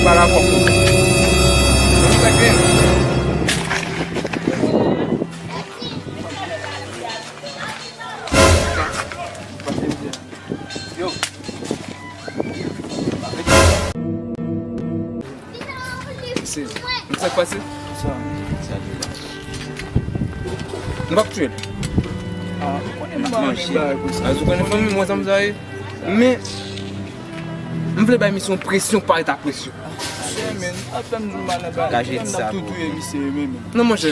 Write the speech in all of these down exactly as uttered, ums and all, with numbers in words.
Pale avè w. Yo. Mesye, nou sa k pase? Sa. Nou p ap touye l. Ah, ou konnen m pa renmen bagay konsa. As ou konnen fanmi mwen sa m sa ye. Men, m vle bay misye yon presyon parèt ak presyon. Mesye, men, apèn nou mal nan bagay. Kaje di sa pou ou. Tou touye misye, men, men. Non, monchè.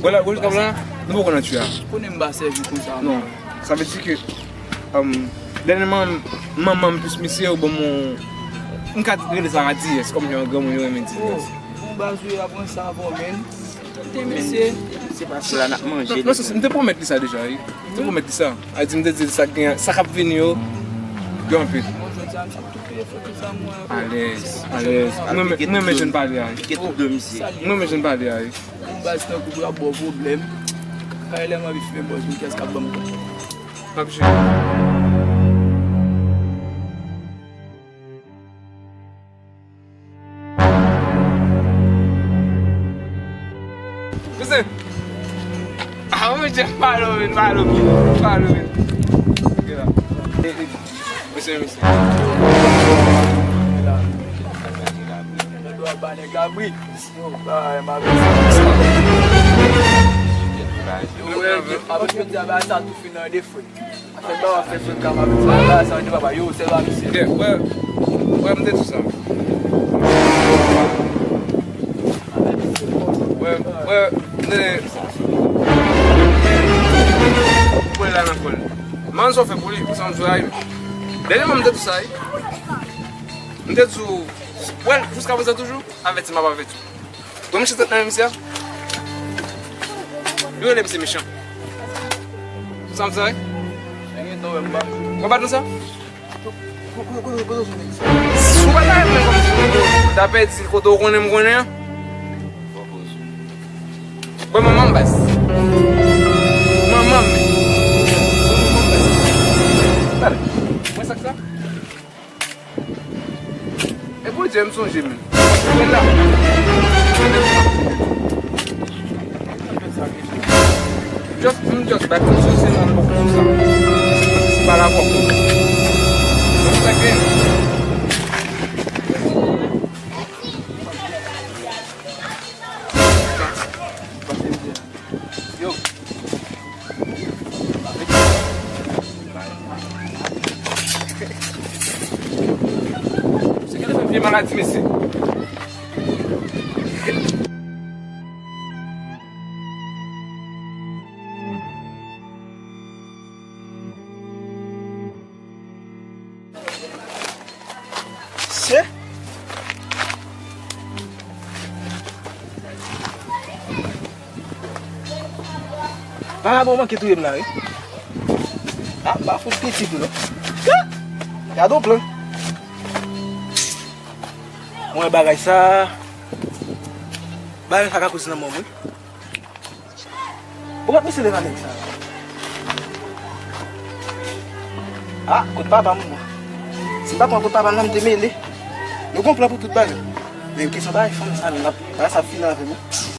Vwala, vwala, jiska la, nou poko nan touye a. Konnen m pa sèvi konsa. Non, sa vle di ke Um, dènyèman, manman m plis misye, ou ban m yon, m ka rele sa a D S, kòm jan granmoun yo renmen di. Oh, bon baz ou ye, aprann sa avè w, men. Tande mesye. Se pa sila n ap manje. Non, non, non, m te pwomèt li sa deja, wi. M te pwomèt li sa. A di, m te di l sa k gen, sa k ap vini yo, gen anpil. Bon, jodi a, m ap tou peye fòtè sa mwen. Alèz, alèz. M renmen, m renmen jan n pale a, wi. Pike tout do misye. M renmen jan n pale a, wi. Yon baz tankou pou y ap ba w pwoblèm. Kay lè m anvi fimen bòz, men kiyès k ap ban m kòb? M ap jwe. Mesye! Ah, mwen, Jeff, follow me, follow me, follow me. Ok, la. Mesye, mesye. Yo, ba, nèg la bri. Yo, ba, m ap... Yo, Jeff, ap jodi a, ba, sa tou fin nan de fwe. Afè ba w ap fè frè kama vin sa la, sa vin papa yo, sèl pa misye. Yeah, wè, wè, m te di sa. Wè, wè, m te di sa. Pou l la nan kò l. Man sa w fè pou li, pou sa m sou la, wi. Dènyèman, m te di sa, wi. M te di w, wè, jiska prezan toujou, avèti m ap avèti w. Bon, mesye, tèt nan misye a. Yo rele misye mechan. Sa m sa, wi? Mwen pa di w sa? Si w pa ta renmen kòm si w ta pèdi kote w konnen m konnen an. Bon, manman m baz. Manman m. Gade, mwen sa k sa? E Bondye m sonje, men. Men la. Just, m just bat tout sou se nan bòk konsa. Se pa la bòk. Sa gen. Yo. Se ki te fè vye maladi, mesye. Se? Parabon manke touye m la, wi. A, m pa fout piti tou, non. Gade yon plan. Mwen bagay sa. Bagay sa ka koz nan mò mwen. Ou pa t misye devan nèg sa. A, kot papa m, mwen. Si m pa pran kot papa m nan, m te mele. Yo gon plan pou tout bagay. Men kesyon bagay fanm sa, n ap, bagay sa fini avè m.